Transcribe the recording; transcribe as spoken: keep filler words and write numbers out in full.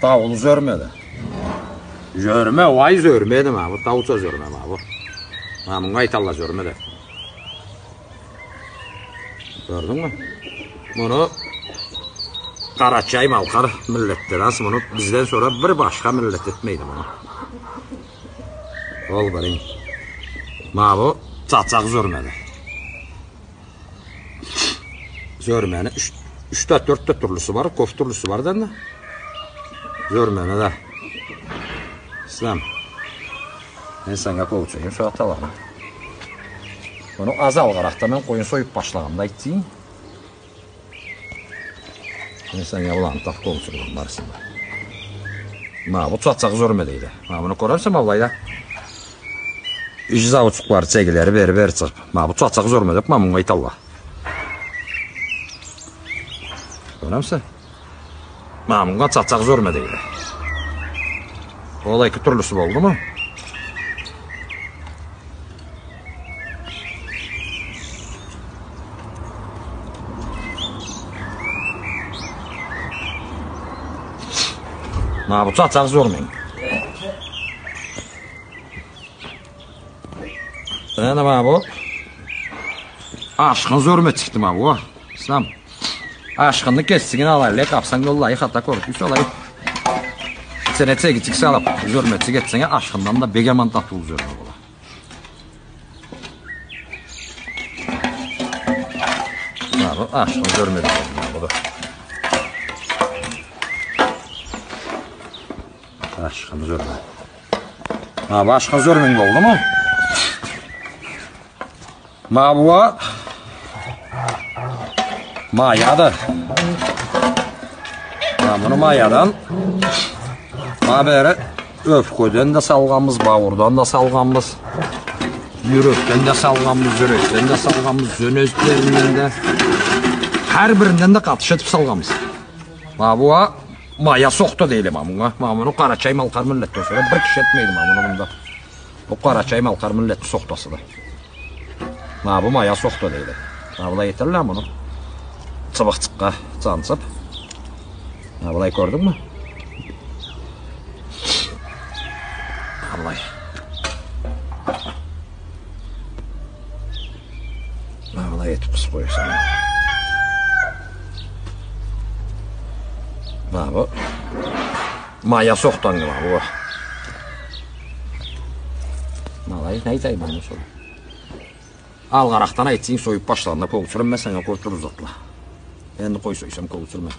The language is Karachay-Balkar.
Таулу зёрмеди. Зёрме, уай, зёрмеди ма бу, тауца зёрме ма бу. Ма мынга айталла зёрме деп. Кёрдюнгмю? Муну къарачай-малкъар миллетле да, муну бизден сора бир башха миллет этмейди муну. Ол бирин. Ма бу чачакъ зёрмеди. Зёрмени юч, юч да, тёрт да тюрлюсю бар, кёп тюрлюсю бар да энди. Зёрмени да. Ислам. Мен санга кёчюрейим, сора аталаны. Муну аз алгъаракъда мен къоюн союп башлагъанымда айтсанг. Мен санга быланы тап кёчюрейим барысын да. Ма бу чачакъ зёрме дейди. Ма муну кёремисе, ма былайда. Ич зауучукълары, чегилери бери-бери чыгъып. Ма бу чачакъ зёрме деп, ма мынга айталла. Кёремисе? Ма мынга чачакъ зёрме дейди. Ол эки тюрлюсю болдуму? Ма бу чачакъ зёрме. Энди ма бу ашхын зёрмечикди ма бу. Ислам. Ашхынны кесигин алайлы, къапсанг, оллахи, хата кёрюп, юсю алай. Сен эт сегичик салып, зёрмечик этсенг, ашхындан да бек аман татыулу зёрме бола. Ма бу ашхын зёрме деген ма бу да. Ашхын зёрме. Ма бу ашхын зёрменг болдуму? Ма бу а маяды. Ма муну маядан, ма бери ёпкеден да салгъанбыз, бауурдан да салгъанбыз, юрекден да салгъанбыз, зюрекден да салгъанбыз, зён этлеринден да. Хар биринден да къатыш этип салгъанбыз. Ма бу а мая сохта дейле ма мунга. Ма муну къарачай-малкъар миллетден сора бир киши этмейди ма муну мында. Бу къарачай-малкъар миллетни сохтасыды. Ма бу мая сохта дейди. Ма былай этелле муну. Чыбыкъчыкъгъа чанчып. Ма былай, кёрдюнгмю? Ма былай. Ма былай этип къысып къояса. Ма бу. Мая сохтанды ма бу. Ма былай, не айтайым, муну сора. Алгъаракъдан айтсанг, союп башлагъанда кёчюрюрме, мен санга кёчюрюр затла. Энди къой сойсам, кёчюрме.